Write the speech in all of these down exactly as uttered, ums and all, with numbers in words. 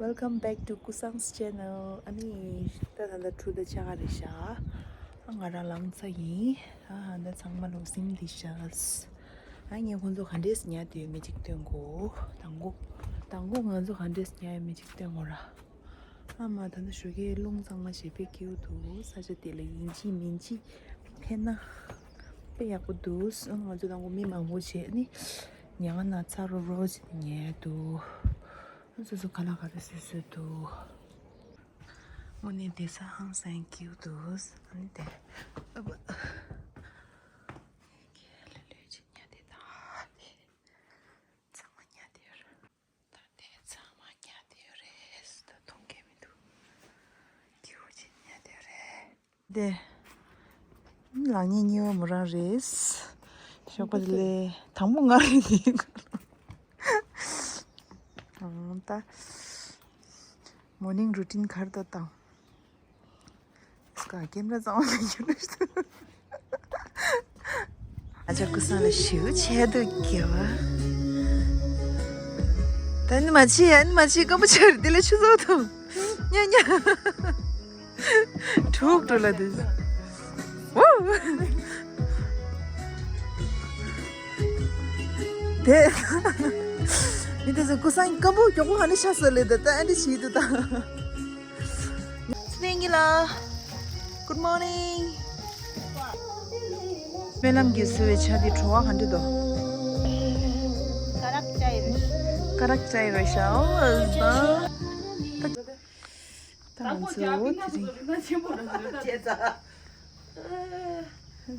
Welcome back to Kusang's channel. ཨ་ནི་ད་ད་ལྟ་དྲུག་དང་ཕྱེད་ཀ་རེད་ཤག་ཨ་ང་རང་ལངས་ཚར་ཡིན། ཨ་ད་ཚང་མ་ལོག་ཟིན་བསྡད་ཤག་ཨ་ངས་ཁོང་ཚོ་ག་འདྲས་ཉལ་བསྡད་ཡོད་མེད་ཅིག་སྟོན་གོ། དང་པོ་དང་པོ་ང་ཚོ་ག་འདྲས་ཉལ་ཡོད་མེད་ཅིག་སྟོན་གོ་ར། ཨ་མ་ད་ལྟ་ཞོགས་ཀས་རླུང་གཙང་མ་ཞེ་པོ་རྒྱག་གི་འདུག་ས་ཆ་དེ་ལ་ཡིན་གཅིག་མིན་གཅིག་ཕེབས་ན་དཔེ་ཡག་པོ་འདུག་ཨ་ང་ཚོ་དང་པོ་མི་མང་པོ་བྱས་ནི་ཉལ་ན་ཚ་རོ་རོ་བྱས་ནས་ཉལ་འདུག་སོ་སོ་ཁ་ལག་ག་རེ་བཟོས་བཟོས་འདུག་དངོས་གནས་བསྡད་ས་ཧང་སང་སྐྱིད་འདུག་ཨ་ནི་དེ་ཨ་བ། ལྷོད་ལྷོད་ཅིག་ཉལ་བསྡད་ད་དེ། ཚང་མ་ཉལ་བསྡད་ཡོད་རེད། ད་དེ་ཚང་མ་ཉལ་བསྡད་ཡོད་རེད། ད་མཐོང་གི་མི་འདུག་སྐྱིད་པོ་ཅིག་ཉལ་བསྡད་ཡོད་རེད། དེ། ལག་གཉིས་གཉིས་པ་མོ་རང་རེད། ཞོགས་པ་དེ་ལས་དང་པོ་ང་རེད་དེ། ཨང་ད། མོར་ནིང་རུ་ཊིན་ག་རེ་ད་དང་། སྐ་ཀེམ་ར་གཙང་མ་མེད་རྒྱུ་རེད། ཨ་ཅག་ཀུ་སང་ལ་ཞུ་ཆེ་འདུག་གེ་བ། ད་ནི་མ་ཆི་ཡ་ནི་མ་ཆི་ཀམ་པོ་ཆར་དེ་ལ་ཆུ་བཟོ་ཐུབ། ཉ་ཉ། དྲུག་དྲུག་ལ་དེ། ཝོ། དེ། མི་དེ་ཚོ་ཀུ་སང་སྐམ་པོ་མགྱོགས་པོ་ཧ་ནི་ཤ་ཟ་ལེ་ད་ད་ཨ་འདི་བྱིས་འདུག་ད། སྤེན་གྱི་ལ། Good morning. སྨོན་ལམ་གྱིས་བཟོས་པའི་ཇ་འདི་བྲོ་བ་ག་འདྲ་འདུག་ཀ་རག་ཅའི་རེད། ཀ་རག་ཅའི་རེད་ཤག་ཨོ་ཨ་ཟ། ད་ང་ཚོ་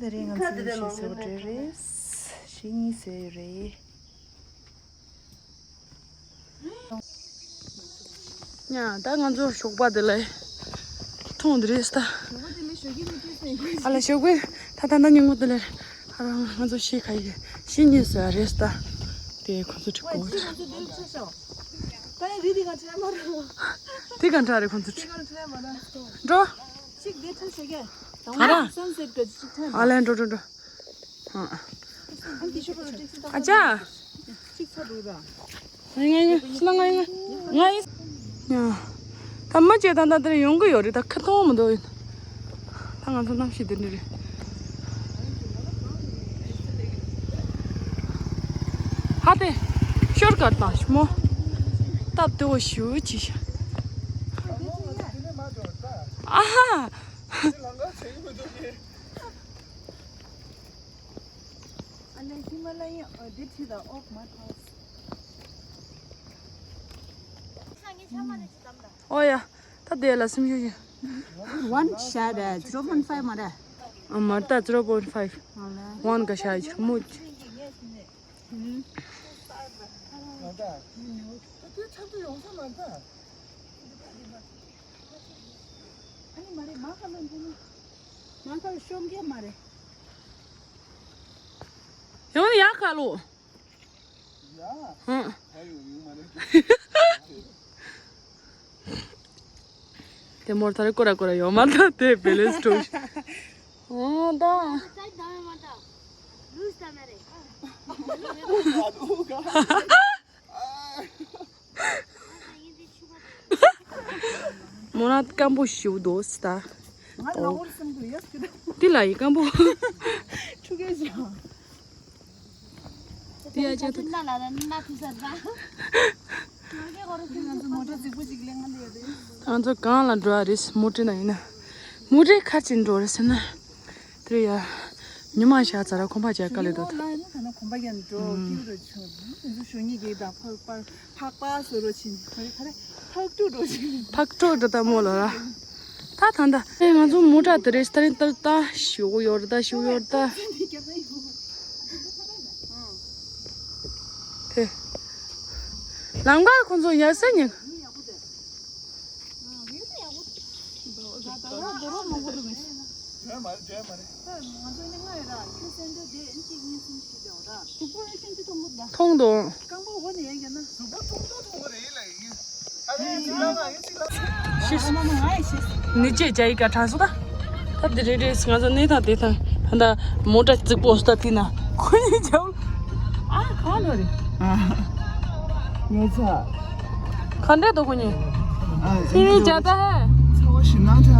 དེ་རིང་། དེ་རིང་ང་ཚོ་ཞིག་བཟོ་གྲྭ་རེད། ཞིག་གཉིས་བཟོས་ཡོད་རེད། ཡ་ད་ང་ཚོ་ཞོགས་པ་དེ་ལ་མཐོང་དེ་རེད་ད། ཨ་ལ་ཞོགས་པའི་ད་ད་ད་ཉིན་མོ་དེ་ལ་ཨ་རང་ང་ཚོ་ཤི་ཁ་ཡི་ཤི་ཉིན་ཟ་རེད་ད། དེ་ཁོ་ཚོ་ཁྲིད་གོ། དེ་གང་འདྲ་རེད་ཁོ་ཚོ་ཁྲིད། འགྲོ། ག་ར། ཨ་ལས་འགྲོ་འགྲོ་འགྲོ། ཨ་ཅག་ང་ང་ང་ང་ང་ང་ང་ང་། ད་མ་བྱས་ད་ད་དེར་ཡོང་གི་ཡོད་རེད། ད་ཁ་མཐོང་མི་འདུག་ད་ང་ཚོ་གནམ་གཤིས་འདི་འདྲ་རེད། ཧ་དེ་ཤོར་ཀ་ཏང་ཤི་མོ། སྟབས་བདེ་བོ་ཞུ་ཅི་ཤ། ཨ་ཧ། And then Himalayan, uh, did he the oak my house? ཨོ་ཡ། ད་དེ་ལ་སེམས་ཤུགས་ཤིག One shot, uh, zero point five མ་རེད། ཨ་མ་ད་zero point five། ཨ་ལེ། One ག་ཤ་ཡི་མུ། ཨ་ནི་མ་རེད་མ་ཁ་ལོན་ཐུང་། མ་ཁ་ཤོམ་གེ་མ་རེད། ཡང་ཡག་ག་ལོ། ཧུང་། དེ་མོར་ཐར་ཀོ་ར་ཀོ་ར་ཡོད་མ་ད་དེ་བེ་ལེ་སི་ཏོ། ཨོ་ད། མོ་ན་སྐམ་པོ་ཞིག་འདུག་ས། ང་ལ་འོར་སེམས་དུ་ཡོད་ཀྱི་རེད། འདི་ལ་ཡི་སྐམ་པོ། ཆུ་ཁའི་ཞག་དེ་ཡ་ཅག་ཏུ། ང་ཚོ་མོ་ཊ་རྫིག་པོ་ཅིག་ལེན་ང་ལ་ཡོད་རེད། ང་ཚོ་གང་ལ་འགྲོ་ཡ་རེད། མོ་ཊ་ན་ཡིན་ན། མོ་ཊ་ཁ་ཅིག་འགྲོ་རེད་ཟེར་ན། དེ་ཡ། ཉི་མ་ཤར་ཚར་ར་ཁོམ་པ་ཅག་དཀའ་ལས་འདུག་ད། ཁོམ་པ་ཡང་འགྲོ་སྐྱིད་རུ་ཆུ། ང་ཚོ་ཞོགས་ཉིན་གྱི་ད་ཕག་པ་ཕག་པ་བཟོ་རུ་ཕྱིན། ཁ་རེ་ཁ་རེ་ཕག་ཏུ་འགྲོ་ཕྱིན། ཕག་ཏུ་འགྲོ་ད་མོ་ལ་ར། ད་ད་ད་ཨེ་ང་ཚོ་མོ་ཊ་དེ་རེད། ད་རིང་ད་ད་ཞུ་ཡོར་ད་ཞུ་ཡོར་ད། དེ། ལམ་ཁ་ཁོང་ཚོ་ཡར་སེ་ཉེ། མཐོང་དང་། ཤིས། ནི་ཅེ་ཅ་ཡི་ཀ་དྲང་སོ་ད། ད་དེ་རེ་རེ་ང་ཚོ་གནས་སྟངས་དེ་དང་ད་ལྟ་མོ་ཊ་རྫིག་པོ་སོ་ད་དེ་ན་ཁོ་གཉིས་ཅའོ། ཨ་གང་ལོ་རེད། ངེད་ཚོ། ག་འདྲས་འདུག་ཁོ་གཉིས། ཨ། ཏི་བི་ཇ་ད་ཧེ། ཚ་བ་ཞིམ་ནག་ཐག་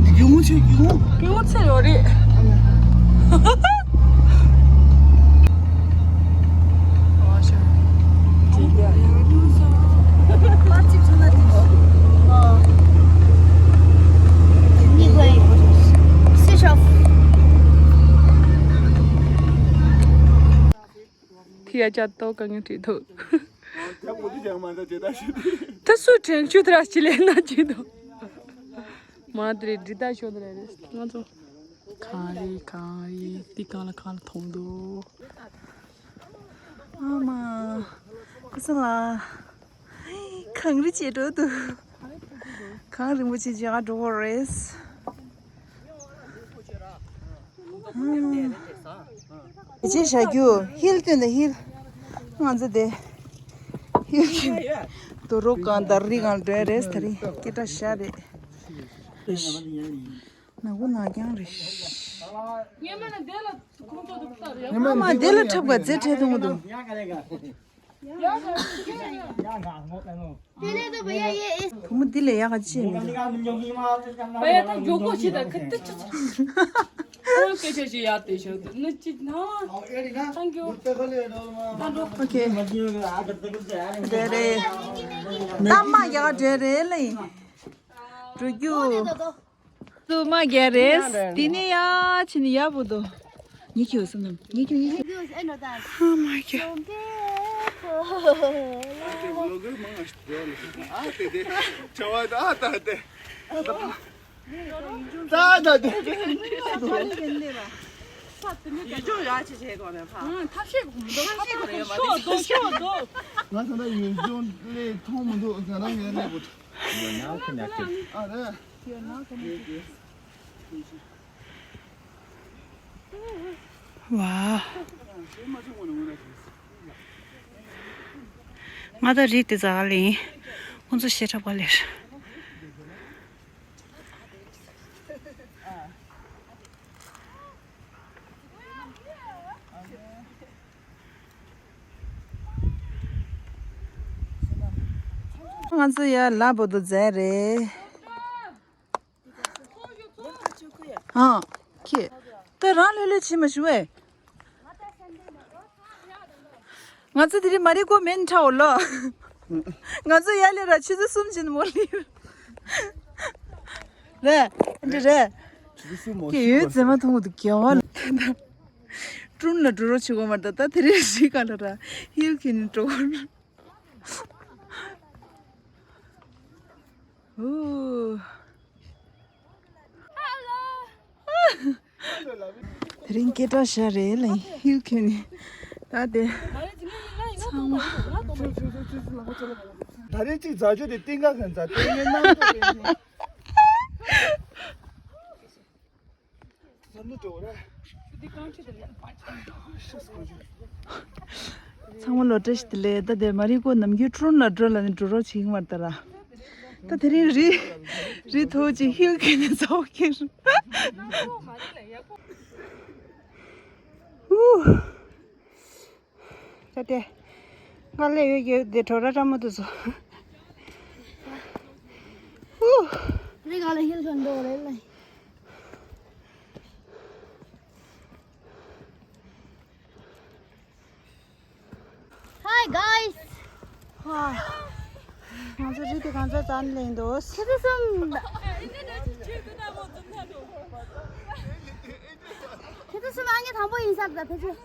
སྐྱིད་པོ་ཆེ། སྐྱིད་པོ། སྐྱིད་པོ་ཆེ་ཡོད་རེད། ཐི་ཡ་ཅག་ཏོ་གང་ངན་བྲིས་འདུག་ད་སུ་དྲན་ཆུ་དེ་ར་ཅི་ལས་ན་ཅི་འདུག་མ་དེ་རེད། འདི་ད་ཤོད་དེ་རེད། ང་ཚོ་གང་རེད། གང་རེད། འདི་གང་ལ་གང་ལ་མཐོང་འདུག་ཨ་མ། ཁུ་སང་ལ། གངས་རི་བྱེད་འགྲོ་འདུག་གངས་རིན་པོ་ཆེ་མཇལ་ག་འགྲོ་གི་རེད། ཨ། ཅེ་བཞག་རྒྱུ་ཧིལ་སྟོན་དང་ཧིལ། ང་ཚོ་དེ་ཧིལ་གྱི་དུ་རུ་གང་དང་རི་གང་འགྲོ་རེད། དེ་རིང་སྐད་གྲགས་ཤ་རེད། ནག་པོ་ནག་རྐྱང་རེད། ཨ་མ་དེ་ལ་འཁྲབ་ག་རྫས་འཕྲད་ཐུབ་མི་འདུག་བུ་མོ་འདི་ལས་ཡག་ག་ཅི་ཡིན་མི་འདུག་བ་ཡ་ད་མགྱོགས་པོ་ཞིག་དང་ཁ་ཏི་ཅི་ཅི། ཨོ་སྐད་ཆ་ཞིག་ཡག་དེ་ཤོད་དུ་ནི་ཅི་ན། ཐང་ཀྱུ། ཨོ་ཁེ། དེ་རེད། ད་མ་ཡག་འདྲ་རེད་ལ་ཡིན། འགྲོ་རྒྱུ། དུ་མ་རྒྱལ་རེད། དེ་ནས་ཡ་ཕྱི་ནས་ཡ་བུ་དུ། ཉི་ཁྱེའུ་སུ་ནམ་ཉི་ཁྱེའུ་ཉི་ཁྱེའུ། ཨ་མ་ཁྱེའུ། ད་ད་དེ། ཡུལ་ལྗོངས་ཡག་ཅིག་བྱས་དོ་ནས་ཕ། ཐབས་ཤེས་གོ་མི་འདུག་ཐབས་ཤེས་གོ་ཡོད་མ་རེད། ཤོག་འདུག་ཤོག་འདུག་ང་ད་ལྟ་ཡུལ་ལྗོངས་སླེབས་མཐོང་མི་འདུག་ང་རང་ཡར་སླེབས་དགོས། You're now connected. ཨ་རེད། You're now connected. ཝ། ང་ད་རིག་དེ་ཛ་ག་ལེན། ཁོང་ཚོ་ཤེས་ཁྲབ་ག་ལེར། ང་ཚོ་ཡ་ལ་བོ་དོ་ཛའི་རེད། ཨང་། ཁྱེད། ད་རང་ལྷོད་ལྷོད་བྱེད་མ་ཞུ་བས། ང་ཚོ་དེ་རིང་མ་རི་ཀོ་མེན་ཁྲའོ་ལོ། ང་ཚོ་ཡ་ལེ་ར་ཆུ་ཚོད་གསུམ་ཕྱིན་མོ་ལི། རེད། འདི་རེད། ཁྱེད་ཡོད་ཙེ་མ་མཐོང་གི་འདུག་རྒྱལ་བ་ལ། ཀྲུན་ལ་འགྲོ་རོགས་བྱེད་དགོས་མ་རེད། ད་དེ་རིང་རི་ག་ལ་ར་ཧིལ་ཁྱེད་ནི་འགྲོ་གོ། ཨོ། དེ་རིང་སྐད་གྲགས་ཤ་རེད་ལ་ཧིལ་ཁྱོད་ནི། ད་དེ་ཚང་མ། ད་རེས་གཅིག་རྫ་ཆུ་དེ་ཏིང་ཀ་གན་རྫ་ཏིང་ངེ་གནམ་ཐོག་ཏེ། ཚང་མ་ལོ་བཀྲ་ཤིས་བདེ་ལེགས། ད་དེ་མ་རི་ཀོ་ནམ་རྒྱུན་ཁྲུན་ལ་འགྲོ་ལ་ནི་འགྲོ་རོགས་བྱེད་ཀྱི་མ་རེད་ད་ར། ད་དེ་རིང་རི་རི་མཐོ་ཅིག་ཧིལ་ཁྱོད་ནི་ཚ་བོ་ཁྱེར། ཧུ། ད་དེ། ང་ལས་ཡོད་ཡོད་དེ་གྲོ་ར་ར་མོ་དུ་སོ། ཧུ། རི་ག་ལ་ཧིལ་ཁན་འགྲོ་རེད་ལ། Hi guys. ཧ། ང་ཚོ་རི་དེ་གང་ཚོད་ཙམ་ལེན་འདུག་ཁྱེད་ཚོ་གསུམ། ཁྱེད་ཚོ་གསུམ་ཨང་ཀི་དང་པོ་ཡིན་ས་རེད་ད་ཕལ་ཆེར།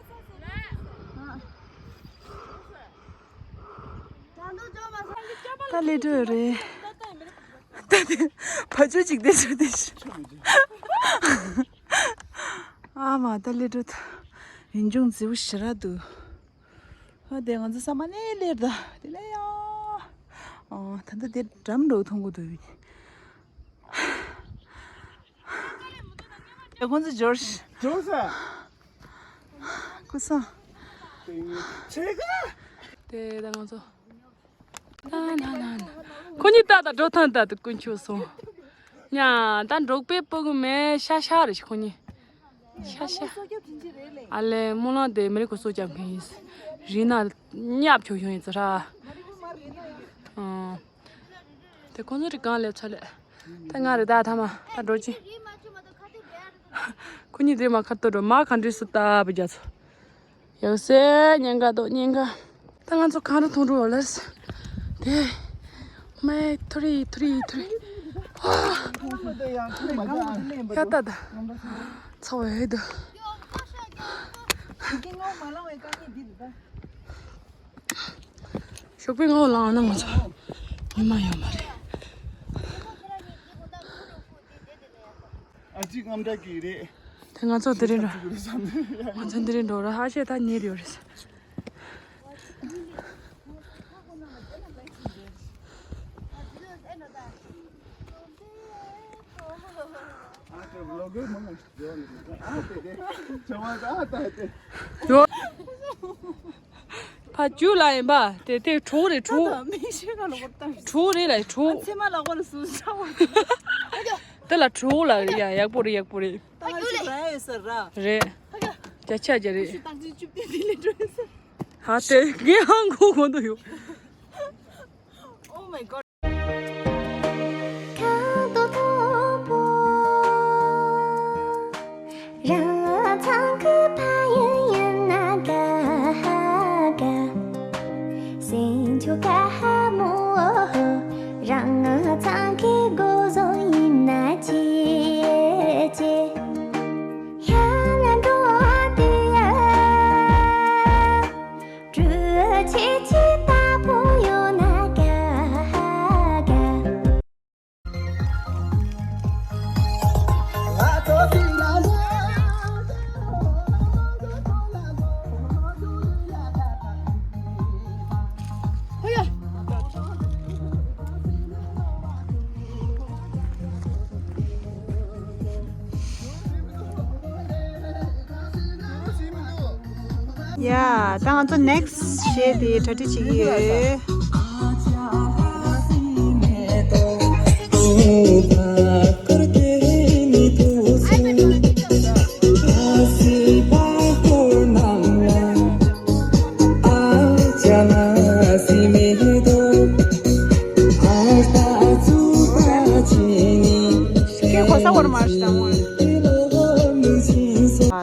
ད་ལས་འགྲོ་རེད། ད་དེ་བ་ཅོ་ཅིག་དེ་ཚོ་དེ་ཤི། ཨ་མ་ད་ལས་འགྲོ་ད། ཡུན་ཅུང་རྫི་བོ་ཞེ་དྲག་འདུག་ཨ་དེ་ང་ཚོ་ས་མ་ནས་ལེར་ད་དེ་ལས་ཡ། ཨ་ད་ལྟ་དེ་འགྲམ་འགྲོ་མཐོང་གི་འདུག་ཁོང་ཚོ་འབྱོར་ཤི། འབྱོར་ས། ཀུ་ས། ཆེ་ག་དེ་ད་ང་ཚོ། ད་ན་ན་ན། ཁོ་གཉིས་ད་ད་འགྲོ་ཐང་ད་དུ་ཀུན་ཆོད་སོང་། ཉ་ད་འབྲོག་པའི་སྤུ་གུ་མེད་ཤ་ཤ་རེ་ཤི་ཁོ་གཉིས། ཤ་ཤ། ཨ་ལེ་སྨོན་ལམ་དེ་མི་རིགས་ཀུན་སྲོག་སྐྱབས་མཁན་ཡིན། རི་ན་ཉབ་ཆོག་ཤོང་ཡིན་ཙི་ར། ཨང་། དེ་ཁོང་ཚོ་རི་གང་ལས་ཚོ་ལས། ད་ང་རེད་ད་ཐ་མ་ད་འགྲོ་ཅི། ཁོ་གཉིས་དེ་མ་ཁ་ཏོ་འགྲོ་མ་ག་འདྲི་སུ་ལྟ་བུ་རྒྱ་ཚོ། ཡག་སེ་ཉེན་ཁ་དོ་ཉེན་ཁ། ད་ང་ཚོ་གང་རུ་མཐོང་འགྲོ་ལ་སི། དེ། མེ་ཐུ་རི་ཐུ་རི་ཐུ་རི། ཡ་ད་ད། ཚ་བ་ཧེ་དུ། ཞོགས་པའི་ངོ་ལངས་ན་ང་ཚོ་ཉི་མ་ཡོད་མ་རེད། ཨ་ཅི་རྔམ་དྲག་གི་རེད། དེ་ང་ཚོ་དེ་རིང་འགྲོ། ང་ཚོ་དེ་རིང་འགྲོ་ར་ཧ་ཤེ་ད་ཉེ་རེད་རེད། ཕ་ཇུ་ལ་ཡིན་པ་དེ་དེ་གྲོགས་རེད་གྲོགས། གྲོགས་རེད་ལ་གྲོགས། དེ་ལ་གྲོགས་ལ་ཡ་ཡག་པོ་རེད་ཡག་པོ་རེད། རེད། བརྒྱ་ཆ་བརྒྱ་རེད། ཧ་དེ་ངས་ཧང་གོ་གོ་འདུག་ཡོད། Oh my god. རང་ཚང་གི་ཕ་ཡུལ་ཡིན་ན་དགའ་དགའ། སེམས་ཆུ་དགའ་མོ། རང་ཚང་གི་སྒོ་ཟོག་ཡིན་ན་ཅི་ཅི། ཡང་ན་འགྲོ་དུས་ཡ། གྲོས་ཆེ་ཆེ་ལྟ་བུ་ཡོད་ན་དགའ་དགའ། ཡ། ད་ང་ཚོ་ནེག་སི་གཞས་དེ་གྲ་སྒྲིག་བྱེད་ཀྱི་ཡོད།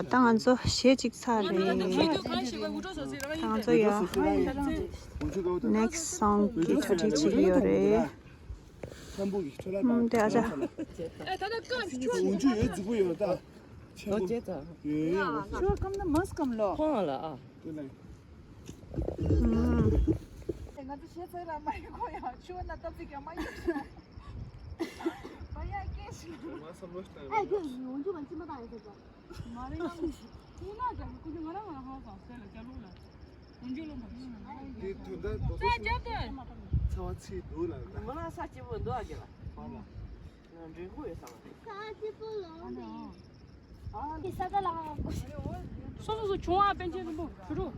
ད་ང་ཚོ་གཞས་གཅིག་ཚར་རེད། ད་ང་ཚོ་ཡ་ནེག་སི་སོང་གི་གྲ་སྒྲིག་བྱེད་ཀྱི་ཡོད་རེད། ཨུམ། དེ་ཨ་ཅག་སོ་སོ་སོ་ཆུང་བ་པཎ་ཆེན་རིན་པོ་ཆུ་རུ།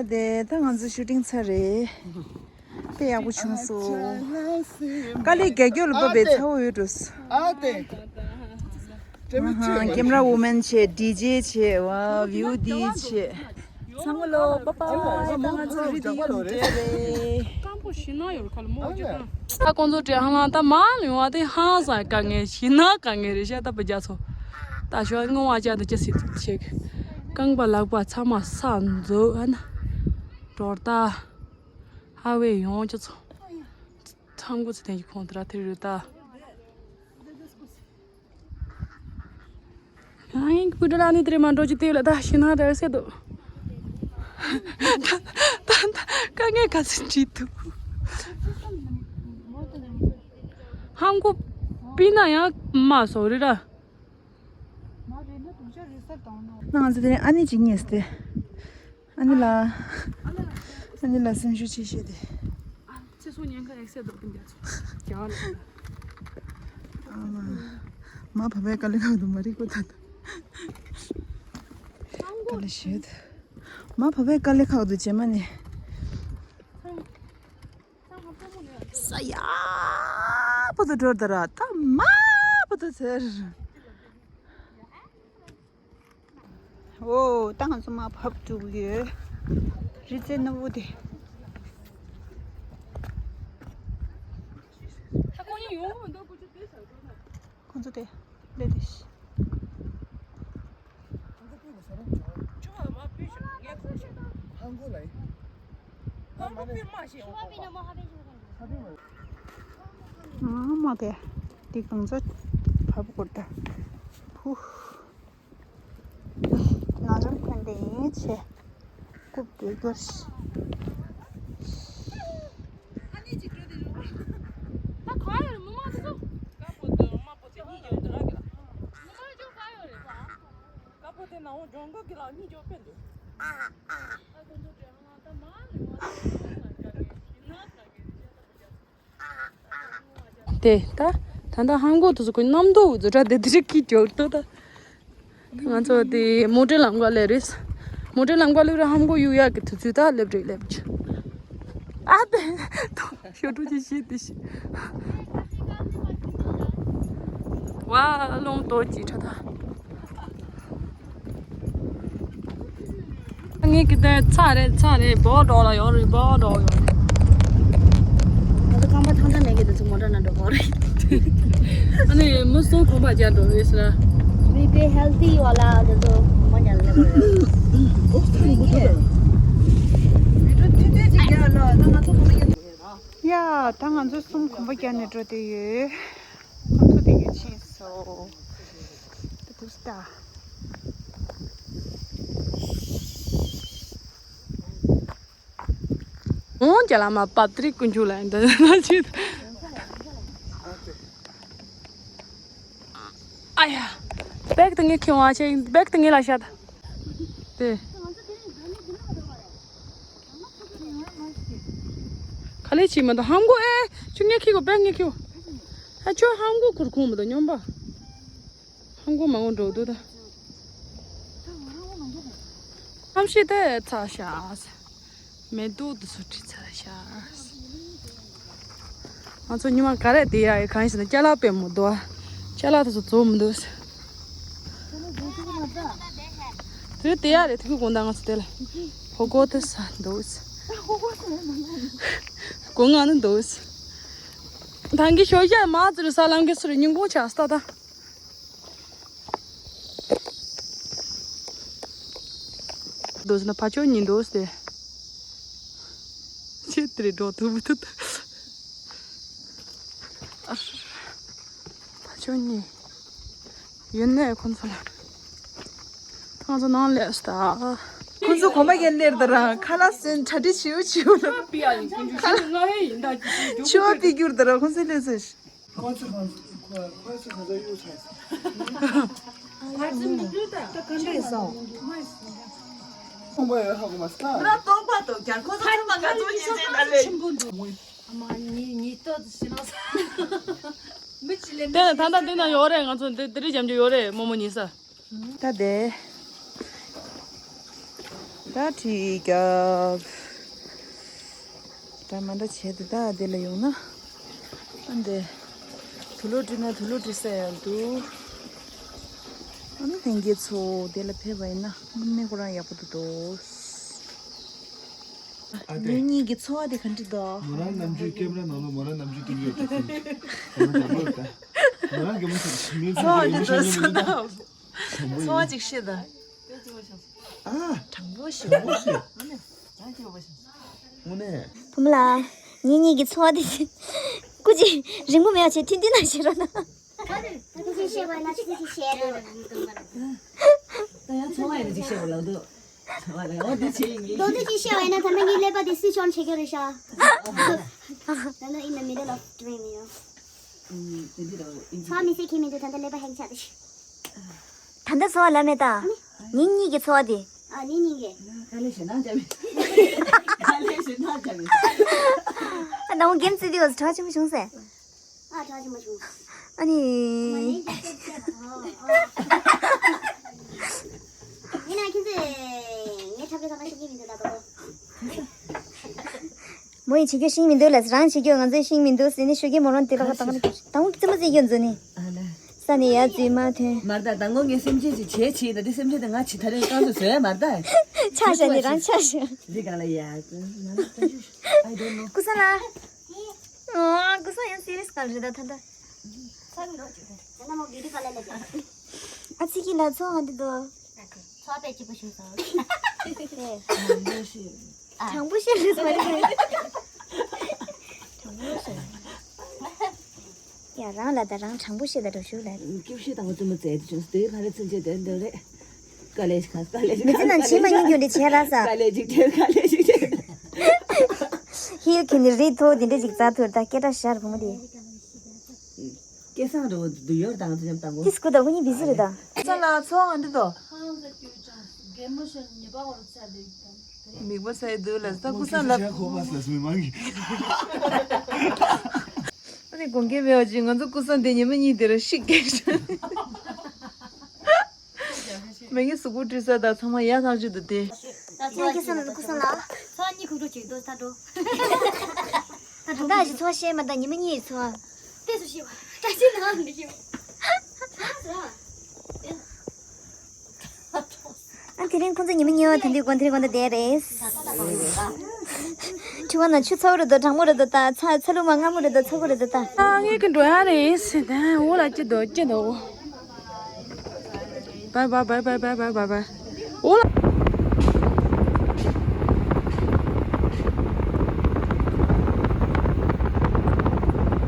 དེ་ད་ང་ཚོ་ཤུ་ཊིང་ཚར་རེད། དཔེ་ཡག་པོ་བྱུང་སོང་། དཀའ་ལས་རྒྱག་རྒྱུ་ལ་བབས་པའི་ཚ་བོ་ཡོད་འགྲོ། ཨ་ཏེ། ཀེམ་ར་ཝུ་མེན་བྱས། ཌི་ཇེ་བྱས། ཝ་བིའུ་ཌི་བྱས། ཚང་མ་ལོ་པ་པ། ད་ང་ཚོ་རི་དེ་ཡོང་འདྲ་རེད། སྐམ་པོ་ཞིག་ན་ཡོད་ཁ་ལ་མོ་ཇེ་ད། ད་ཁོང་ཚོ་བྲེ་ཧང་ལང་ད་མ་ཡོང་བ་དེ་ཧང་སང་དཀའ་ངལ་ཞིག་ན་དཀའ་ངལ་རེད་ཤག་ད་བུ་རྒྱ་ཚོ། ད་ཞོ་ངོ་བ་ཅག་ད་ཅི་སྲིད་ཆེ་གི། རྐང་པ་ལག་པ་ཚང་མ་ས་འཛུལ་ཨ་ན། གྲོར་ད། ཧ་བའི་ཡོང་ཅི་ཚོ། ཚང་གུ་ཚེ་ཐན་གྱི་ཁོང་དེ་ར་དེ་རུ་ད། ཡང་ཡིན་གྱི་བུ་ཌ་ལ་ནི་དེ་རེ་མ་འགྲོ་ཅི་དེ་ལ་ད་ཤི་ན་ར་སེ་དོ། ད་ད་ད་དཀའ་ངལ་ག་ཚོད་ཅི་འདུག་ཧང་གོ་པི་ན་ཡང་མ་སོ་རེ་ར། ང་ཚོ་དེ་རིང་ཨ་ནེ་གཅིག་རྙེད་སྟེ། ཨ་ནེ་ལ། ཨ་ནེ་ལ་སེམས་ཤུགས་ཆེ་ཤོས་དེ། ཚེ་སྲོག་ཉེན་ཁ་ཡག་སེ་འདུག་ཀུན་རྒྱ་ཚོ། རྒྱ་ལ། ཨ་མ། མ་བབས་པའི་དཀའ་ལས་ཁག་ཏུ་མ་རིག་པ་ད་ད། དཀའ་ལས་ཤེད། མ་བབས་པའི་དཀའ་ལས་ཁག་ཏུ་རྗེས་མ་ནས། ས་ཡག་པོ་དུ་འགྲོ་ད་ར་ད་མ་པོ་དུ་ཚེར། ཨོ། ད་ང་ཚོ་མར་བབས་འགྲོ་གི་ཡོད། རི་རྩེ་སྣུམ་པོ་དེ། ཁོང་ཚོ་དེ་ལས་དེ་ཤི། ཨ་མ་དེ་འདི་གང་ཚོ་བབ་གོ་ད། ཧུ། ང་རང་ཕན་བདེ་ཡིན་ཆེ། རྐུབ་རྒྱག་རྒྱུར། ད་གང་ཡོད་རེད་མི་མང་དེ་ཚོ། དཀར་པོ་དང་དམར་པོ་དེ་གཉིས་ཡོད་འདུག་ར་གི་ལ། མི་མང་ཅུང་གང་ཡོད་རེད་ད། དཀར་པོ་དེ་ནང་འོང་ལྗོངས་མགོ་གི་ལ་གཉིས་ཅོག་ཕེབས་འདུག་ད་དེ་ཚོ་དྲན་ང་ད་མ་ལས་མ་ལས་ན་དྲག་གི་ཡིན་ན་དྲག་གི་ཡིན་ན་ད་བུ་རྒྱག་དེ་ད་ད་ལྟ་ཧམ་གོ་དུ་སུ་ཁོ་གནམ་དུ་འཛུ་གྲྭ་དེ་དེ་རིགས་ཀྱི་འཇོག་ཏུ་ད། ང་ཚོ་དེ་མོ་ཊའི་ལམ་ཀ་ལས་རེད། མོ་ཊའི་ལམ་ཀ་ལས་རེད་ཧམ་གོ་གཡུག་ཡག་གི་དུས་ཚོད་ད་སླེབས་རེད་སླེབས་ཆ། ཨ་དེ་ཞོ་ཕྲུག་ཅིག་ཤི་དེ་ཤི། ཝ་ལོང་ཏོ་ཅི་ཁྲ་ད། ངས་ཀི་ཏེ་ཚ་རེད་ཚ་རེད་བོ་འགྲོ་ལ་ཡོང་རེད་བོ་འགྲོ་ཡོང་། ང་ཚོ་རྐང་པ་ཐང་ཐང་མེད་ཀི་དེ་ཚོ་མོ་ཊ་ནང་འགྲོ་གོ་རེད། ཨ་ནི་མི་གསུམ་གོམ་པ་རྒྱག་འགྲོ་རེད་ཟེར། མི་དེ་ཧེལ་ཐི་ཡོད་ལ་དེ་ཚོ་གོམ་པ་རྒྱག་ལ་ལེ་གོ་རེད། ཡ་ད་ང་ཚོ་གསུམ་གོམ་པ་རྒྱག་ནས་འགྲོ་དེ་ཡོད། ཁོང་ཚོ་དེ་ག་ཕྱིན་སོང་། དེ་ཐུགས་སྟ། འོང་རྒྱ་ལ་མ་བབ་ཏྲི་ཀུན་ཆུ་ལ་འདི་ན་ཅི། ཨ་ཡ། བེག་དེ་ངས་ཁྱེར་བ་ཆེ་བེག་དེ་ངས་ལ་ཤ་ད། དེ། ག་ལེ་ཅི་མ་དང་ཧམ་གོ་ཨེ། ཁྱོད་ངས་ཁྱེར་གོ་བེག་ངས་ཁྱེར་གོ་ཨ་ཁྱོད་ཧམ་གོ་ཁུར་ཁུང་མ་དང་སྙོམས་པ། ཧམ་གོ་མ་འོང་འགྲོ་འདུག་ད། ཧམ་ཤི་དེ་ཚ་ཤ། མེ་ཏོག་དུ་སུ་ཁྲི་ཚ་ཤ། ང་ཚོ་ཉི་མ་ག་རེ་དེ་ཡ་ཡི་གང་ཡིན་ཟེར་ན་ཅ་ལག་དཔེ་མོ་འདུག་ཅ་ལག་དུ་སུ་བཙོ་མི་འདུག་དེ་དེ་ཡ་རེད་དེ་གུ་དགོང་དག་ང་ཚོ་དེ་ལ་ཕོ་གོ་དེ་ས་འདུག་སྒོ་ང་ནི་འདུག་ད་གི་ཤོ་ཤ་མ་ཙི་རུ་ས་ལམ་གི་སུ་རུ་ཉིན་གུང་ཆགས་ས་ད། འདུག་ཟེར་ན་ཕ་ཆོས་ཉིན་འདུག་སྟེ། ཆེ་དེ་རེད་འགྲོ་ཐུབ་ཐུབ། ཨ། ཕ་ཆོས་ཉིན། ཡོད་ནས་ཁོང་ཚོ་ལ། ཁོང་ཚོ་ནང་ལས་སྟ། ཁོང་ཚོ་གོམ་པ་རྒྱག་ནས་ད་རང་ཁ་ལག་སོན་གྲ་སྒྲིག་བྱིའུ་བྱིའུ་ལ། ཁ་ལག་ཆུ་བ་ཕི་རྒྱུར་ད་རང་ཁོང་ཚོ་ལས་ཟེར། ཁོ་ཚོ་གང་ཁོ་ཁོ་ཚོ་གང་ཚོ་གཡུག་ཚར་སོང་། ཁ་ཚོ་ད་ག་འདྲས་སོང་། ཁོང་པ་ཡོད་ཧ་གོ་མ་སོང་། ང་རྟོག་པ་དང་རྒྱལ་ཁོ་ཚོ་ཚང་མ་ང་ཚོ་ཉིན་མཚན་ད་ལས། ཆེན་པོ་འདུག་ཨ་མ་ཉི་ཉི་ཏོ་ཞི་ལང་ས། མི་ཅི་ལེ་མི་ཅི་ལེ་ད་ད་ད་འདི་ན་ཡོད་རེད། ང་ཚོ་འདི་འདི་རིགས་འཇམ་རྒྱུ་ཡོད་རེད། རྨོ་མོ་ཉི་ས། ད་དེ། ད་ཁྲིད་རྒྱབ། ད་མ་འདྲ་བྱས་ཏེ་ད་དེ་ལ་ཡོང་ན། ཨ་འདི། དུ་ལོ་བྲི་ན་དུ་ལོ་བྲི་ས་ཡང་འདུག་ཨ་ནི་ལྷན་རྒྱས་ཚོ་དེ་ལ་ཕེབས་པ་ཡིན་ན་མི་ཁོ་རང་ཡག་པོ་འདུག་འདུག་ཨ་དེ། ངེད་གཉིས་ཀྱི་འཚོ་བ་དེ་ག་འདྲ་འདུག་མོ་རང་ནམ་རྒྱུན་ཀེམ་ར་ནང་ལ་མོ་རང་ནམ་རྒྱུན་དེ་ཡོད་དེ་ཁྱིམ། མོ་རང་དང་པོ་ད། མོ་རང་གི་མོ་ཚོ་མི་འཚོ་བ་འདི་འདྲ་སོང་ན། འཚོ་བ་ཅིག་ཤེས་ད། ཨ། དྲང་པོ་ཤེས། དྲང་པོ་ཤེས། དངོས་གནས། བུ་མོ་ལགས། ངེད་གཉིས་ཀྱི་འཚོ་བ་འདི། སྐུ་མཁྱེན། རིང་པོ་མེད་པ་བྱས་ཐུང་ཐུང་ན་བྱེད་རོགས་གནང་། ཁྱོད་ཚོས་བཤད་པ་ན་ཁྱོད་ཚོས་བཤད་རེད། ད་ཡང་ཚོང་བ་ཡིན་ན་ཅིག་བཤད་པ་ལབ་འདུག་ཚོང་བ་ལ་ཡང་འོ་འདི་བྱེད་ཡིན་ངེས། མདོ་འདི་ཅིག་བཤད་པ་ཡིན་ན་ད་ལྟ་ངའི་ཀླད་པ་འདི་སུས་ཤོར་བྱེད་ཀྱི་རེད་ཤག་ད་ལྟ་in the middle of dream, you know. ཚོང་བ་མི་སེར་ཁྱེད་མི་འདུག་ད་ལྟ་ཀླད་པ་ཧེང་ཆགས་ཏེ། ད་ལྟ་འཚོ་བ་ལབ་མེད་ད། ངེད་གཉིས་ཀྱི་འཚོ་བ་དེ། ཨ་ངེད་གཉིས་ཀྱི། དཀའ་ལས་ཞེ་དྲག་བརྒྱབ་ཡིན། དཀའ་ལས་ཞེ་དྲག་བརྒྱབ་ཡིན། ད་འོ་གེམ་རྩེ་དུས་གྲ་ཆེན་པོ་བྱུང་ཟེར། ཨ་གྲ་ཆེན་པོ་བྱུང་། ཨ་ནི། ཨ་ཡིན་ད་ཡིན་ད་ཡིན་ད། ཡིན་ན་ཁྱེད་ཚོས་ངའི་འཁྲབ་ཁྲིད་ཚང་མ་ཤེས་ཀྱི་མི་འདུག་ད་དོ། མོ་ཡིས་བྱེད་རྒྱུ་ཤེས་མི་འདུག་ལ་རང་བྱེད་རྒྱུ་ང་ཚོས་ཤེས་མི་འདུག་ཟེར་ནས་ཤོད་ཀྱི་མོ་རང་དེ་ལ་ཁ་བཏང་ནས་དང་པོ་རྩེད་མོ་རྩེ་རྒྱུ་འཛུལ་ནས། ཨ་ལ། ས་ནས་ཡར་འཛུལ་མ་ཐོན། མར་ད་ད་ངོ་ངས་སེམས་ཅན་ཅིག་བྱས་བྱས་ད་འདི་སེམས་ཅན་དེ་ང་ཇི་ཐ་རེ་རྐང་དུ་བཟོས་མར་ད། ཆགས་ཤག་འདི་རང་ཆགས་ཤག་འདི་གང་ལ་ཡ། I don't know. ཀུ་སང་ལ། ཨོ་ཀུ་སང་ཡང་སི་རི་ཡས་ག་རེད་ད་ད་ད། ཨ་ཙི་ཀི་ལ་ཚོ་ཨ་འདི་དོ། ཚོ་པའི་སྐྱིད་པོ་ཞུ་སོང་། དྲང་པོ་བཤད་རེད་མ་རེད། དྲང་པོ་བཤད། ཡ་རང་ལ་ད་རང་དྲང་པོ་བཤད་ད་འགྲོ་ཞུ་ལ། སྐྱིད་ཤོད་དང་པོ་བཙུན་མ་བཙལ་དུ་བྱུང་སྟེ་ཕ་རེ་ཚུན་ཆད་དེ་འདོད་རེད། དཀའ་ལས་ཁ་དཀའ་ལས་མི་ཚེ་ནང་ཕྱི་མ་གཉིས་རྒྱུན་འདི་བྱས་ར་ས། དཀའ་ལས་ཅིག་བྱས་དཀའ་ལས་ཅིག་བྱས། ཧིལ་གྱི་ནི་རི་མཐོ་དེ་འདྲ་ཅིག་བཙའ་ཐུར་ད་སྐད་གྲགས་ཤར་བུ་མོ་དེ། སྐལ་བཟང་རེད་འོ་འདི་ཡོད་དང་དུ་ཉམས་དང་གོ། ཏིས་ཀུ་ད་ཧུ་ནི་བི་ཟི་རེད་ད། ས་ལ་ཚོ་ཨ་འདི་དོ། མིག་པ་ཚ་ཡི་འདུག་ལ་ས་ཀུ་སང་ལབ། ཁོ་པ་ས་སུ་མི་མང་གི། ཨ་ནི་དགོངས་འགལ་མེད་པ་ཅིག་ང་ཚོ་ཀུ་སང་དེ་ཉི་མ་གཉིས་དེ་རུ་ཤི་སྐད་ཤོད། མ་གི་གཟུགས་པོ་བཀྲུས་ས་དང་ཚང་མ་ཡག་ཐག་ཆོད་འདུག་སྟེ། ད་ཚོ་ཀུ་སང་ལ་ཀུ་སང་ལ། ཚོ་གཉིས་ཁུག་འགྲོ་ཅིག་ཏོ་ད་འགྲོ། ད་ད་ཞིག་ཚོ་ཤེས་མ་ད་ཉི་མ་གཉིས་ཚོ། ཏེ་སུ་ཤེས་བ། ད་ཤེས་ན་འདི་ཤེས་བ། ཨ་དེ་རིང་ཁོང་ཚོ་ཉི་མ་གཉིས་པ་ད་འདི་དགོན་དེ་རིང་དགོན་དེ་བསྡད་རེད། དྲི་བ་ན་ཆུ་ཚ་བོ་རེད་དོ་གྲང་མོ་རེད་དོ་ད་ཚ་ཚ་ལུ་མ་སྔ་མོ་རེད་དོ་ཚ་བོ་རེད་དོ་ད། ཨ་ངས་ཀྱི་འགྲོ་ཡ་རེད་ཟེར་ད་འོ་ལ་ཅི་དོ་ཅི་དོ། Bye bye bye bye bye bye bye bye. འོ་ལ།